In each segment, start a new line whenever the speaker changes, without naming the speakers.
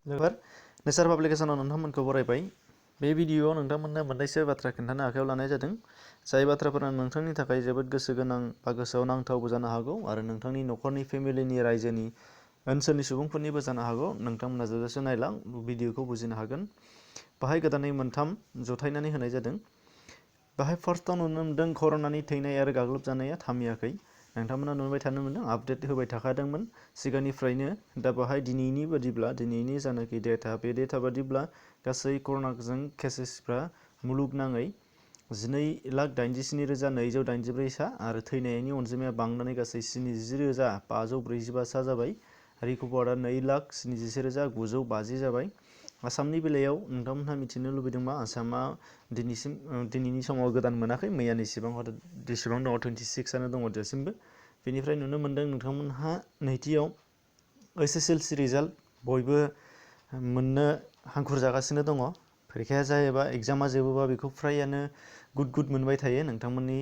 लोगोफोर नेचार पाब्लिकेशनाव नोंथांमोनखौ बरायबाय। बे भिडिअआव नोंथांमोननो मोननैसो बाथ्रा खोन्थानो आखायाव लानाय जादों। जाय बाथ्राफोरा नोंथांनि थाखाय जोबोद गोसो गोनां बा गोसोआव नांथावबो जानो हागौ आरो नोंथांनि न'खरनि फेमिलिनि रायजोनि ओनसोलनि सुबुंफोरनिबो जानो हागौ। नोंथांमोना जोबजासे नायलां भिडिअखौ बुजिनो हागोन। बाहाय गोदानै मोनथाम जथायनानै होनाय जादों। बाहाय फार्स्टआव नुनो मोनदों कर'नानि थैनाय आरो गाग्लोबजानाया थामियाखै। नोंथांमोना नुबाय थानो मोनदों, आपडेट होबाय थाखादोंमोन सिगांनिफ्रायनो। दा बाहाय दिनैनि बादिब्ला दिनैनि जानाखि डेटा, बे डेटा बादिब्ला गासै कर'नाजों केसेसफ्रा मुलुगनाङै 12,87,984 सा आरो थैनायनि अनजिमाया बांनानै गासै 70,545 सा जाबाय। रिकभार्डआ 2,71,950 जाबाय। आसामनि बेलायाव नोंथांमोनहा मिथिनो लुबैदोंबा आसामा दिनैनि समाव गोदान मोनाखै, मैयानि जेसेबां दङ 26आनो दङ दासिमबो। बेनिफ्राय नुनो मोनदों नोंथांमोनहा नैथियाव HSLC Result बयबो मोननो हांखुर जागासिनो दङ। फरिखाया जायोबा एग्जामा जोबोबा बेखौ फ्रायानो गुद मोनबाय थायो। नोंथांमोननि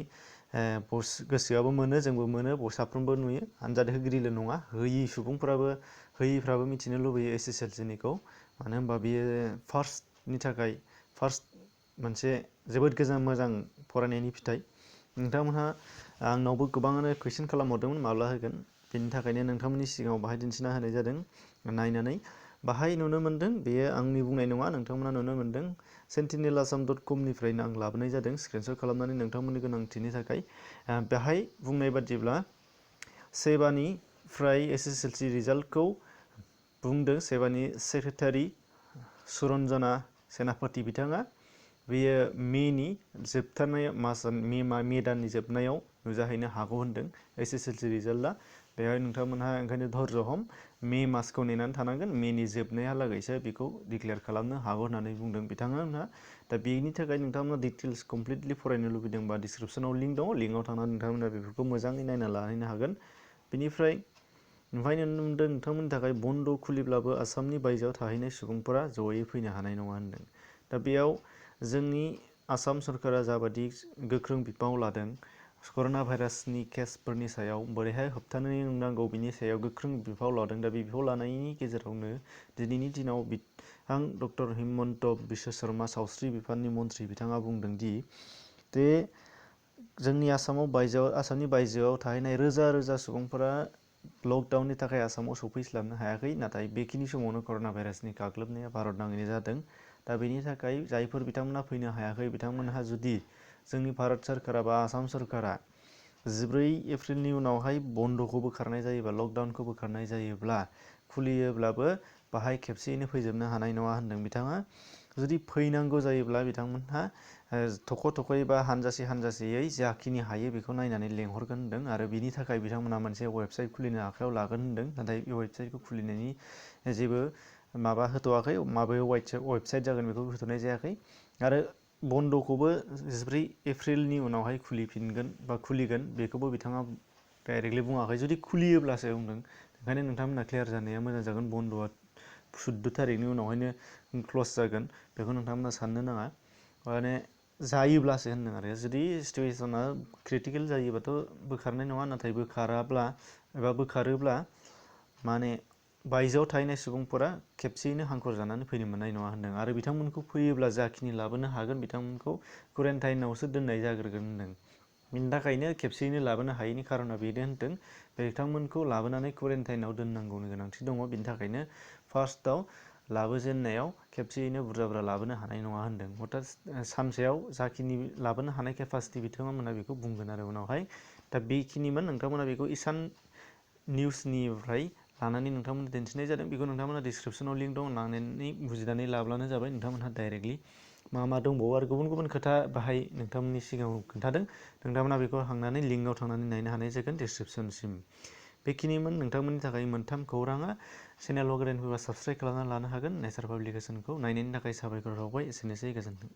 गोसोआबो मोनो, जोंबो मोनो, साफ्रोमबो नुयो। आनजाद होगिरिल' नङा, होयिफ्राबो मिथिनो लुबैयो HSLCनिखौ। मानो होनबा बेयो फार्स्टनि थाखाय मोनसे जोबोद मोजां फरायनायनि फिथाइ। नोंथांमोनहा आंनावबो गोबाङानो कुइसन खालामहरदोंमोन माब्ला होगोन। बेनि थाखायनो नोंथांमोननि सिगाङाव बाहाय दिन्थिना होनाय जादों। नायनानै बाहाय नुनो मोनदों, बेयो आंनि बुंनाय नङा, नोंथांमोना नुनो मोनदों। sentinelassam.com निफ्रायनो आं लाबोनाय जादों, स्क्रिनशट खालामनानै नोंथांमोननि गोनांथिनि थाखाय। बेहाय बुंनाय बादिब्ला सेबानिफ्राय HSLC रिजाल्टखौ बुंदों सेबानि सेक्रेटारि सुरन्जना सेनापति बिथाङा। बेयो मेनि जोबथारनाय मे दाननि जोबनायाव नुजाहैनो हागौ होनदों HSLC रिजाल्टआ। बेहाय नोंथांमोनहा ओंखायनो धैर्य हम, मे मासखौ नेनानै थानांगोन। मेनि जोबनायालागैसो बेखौ डिक्लेयार खालामनो हागौ होननानै बुंदों बिथांमोनहा। दा बेनि थाखाय नोंथांमोना डिटेल्स कमप्लिटलि फरायनो लुबैदोंबा डिसक्रिपसनाव लिंक दङ, लिंकआव थांनानै नोंथांमोना बेफोरखौ मोजाङै नायना लाहैनो हागोन। बेनिफ्राय नुनो मोनदों नोंथांमोननि थाखाय बन्द खुलिब्लाबो आसामनि बायजोआव थाहैनाय सुबुंफोरा जयै फैनो हानाय नङा होनदों। दा बेयाव जोंनि आसाम सरकारा जाबादि गोख्रों बिफाव लादों, कर'ना भाइरासनि केसफोरनि सायाव बोरैहाय होबथानो नांगौ बिनि सायाव गोख्रों बिफाव लादों। दा बे बिफाव लानायनि गेजेरावनो दिनैनि दिनाव डक्टर हिमन्त बिश्व शर्मा सावस्रि बिफाननि मन्थ्रि बिथाङा बुंदों दि जोंनि आसामनि बायजोआव थाहैनाय रोजा सुबुंफोरा लकडाउननि थाखाय आसामाव सफैस्लाबनो हायाखै। नाथाय बेखिनि समावनो कर'ना भाइरासनि गाग्लोबनाया भारत नाङैनो जादों। दा बेनि थाखाय जायफोर बिथांमोना फैनो हायाखै, बिथांमोनहा जुदि जोंनि भारत सरकारा बा आसाम सरकारा 14 एप्रिलनि उनावहाय बन्द'खौ बोखारनाय जायोबा, लकडाउनखौ बोखारनाय जायोब्ला, खुलियोब्लाबो बाहाय खेबसेयैनो फैजोबनो हानाय नङा होनदों बिथाङा। जुदि फैनांगौ जायोब्ला बिथांमोनहा थख' बा हानजासेयै जाखिनि हायो बेखौ नायनानै लेंहरगोन होनदों। आरो बिनि थाखाय बिथांमोना मोनसे वेबसाइट खुलिनो आखायाव लागोन होनदों। नाथाय बे वेबसाइटखौ खुलिनायनि जेबो माबा होथ'वाखै, माबायाव वेबसाइट जागोन बेखौ होथ'नाय जायाखै। आरो बन्द'खौबो 14 एप्रिलनि उनावहाय खुलिगोन बेखौबो बिथाङा डाइरेक्टलि बुङाखै। जुदि खुलियोब्लासो बुंदों। ओंखायनो नोंथांमोना क्लियार जानाया मोजां जागोन। बन्द'आ 14 थारिखनि उनावहायनो क्लस जागोन बेखौ नोंथांमोना साननो नाङा। माने जायोब्लासो होनदों आरो जुदि सिटुवेसना क्रिटिकेल जायोबाथ' बोखारनाय नङा। नाथाय बोखारोब्ला माने बायजोआव थाहैनाय सुबुंफोरा खेबसेयैनो हांखुर जानानै फैनो मोननाय नङा होनदों। आरो बिथांमोनखौ फैयोब्ला जाखिनि लाबोनो हागोन बिथांमोनखौ क्वारेन्टाइनावसो दोननाय जाग्रोगोन होनदों। बिनि थाखायनो खेबसेयैनो लाबोनो हायैनि खारना बेनो होनदों। बिथांमोनखौ लाबोनानै क्वारेन्टाइनाव दोननांगौनि गोनांथि दङ। बिनि थाखायनो फार्स्टआव लाबोजेननायाव खेबसेयैनो बुरजा लाबोनो हानाय नङा होनदों। हथात सानसेयाव जाखिनि लाबोनो हानाय केपासिटि बिथांमोना बेखौ बुंगोन आरो उनावहाय। दा बेखिनिमोन, नोंथांमोना बेखौ इशान निउसनिफ्राय लानानै नोंथांमोना दिन्थिनाय जादों। बेखौ नोंथांमोना डिसक्रिपसनाव लिंक दं, लानानै बुजिनानै लाब्लानो जाबाय। नोंथांमोनहा डाइरेक्टलि मा दंबावो आरो गुबुन खोथा बाहाय नोंथांमोननि सिगाङाव खोन्थादों। नोंथांमोना बेखौ थांनानै लिंकआव थांनानै नायनो हानाय जागोन डिसक्रिपसनसिम। बेखिनिमोन नोंथांमोननि थाखाय मोनथाम खौराङा। चेनेलाव गोदान फैबा साबस्क्राइब खालामनानै लानो हागोन। नेचार पाब्लिकेसनखौ नायनायनि थाखाय साबायखर बावबाय। एसेनोसै, गोजोन्थों।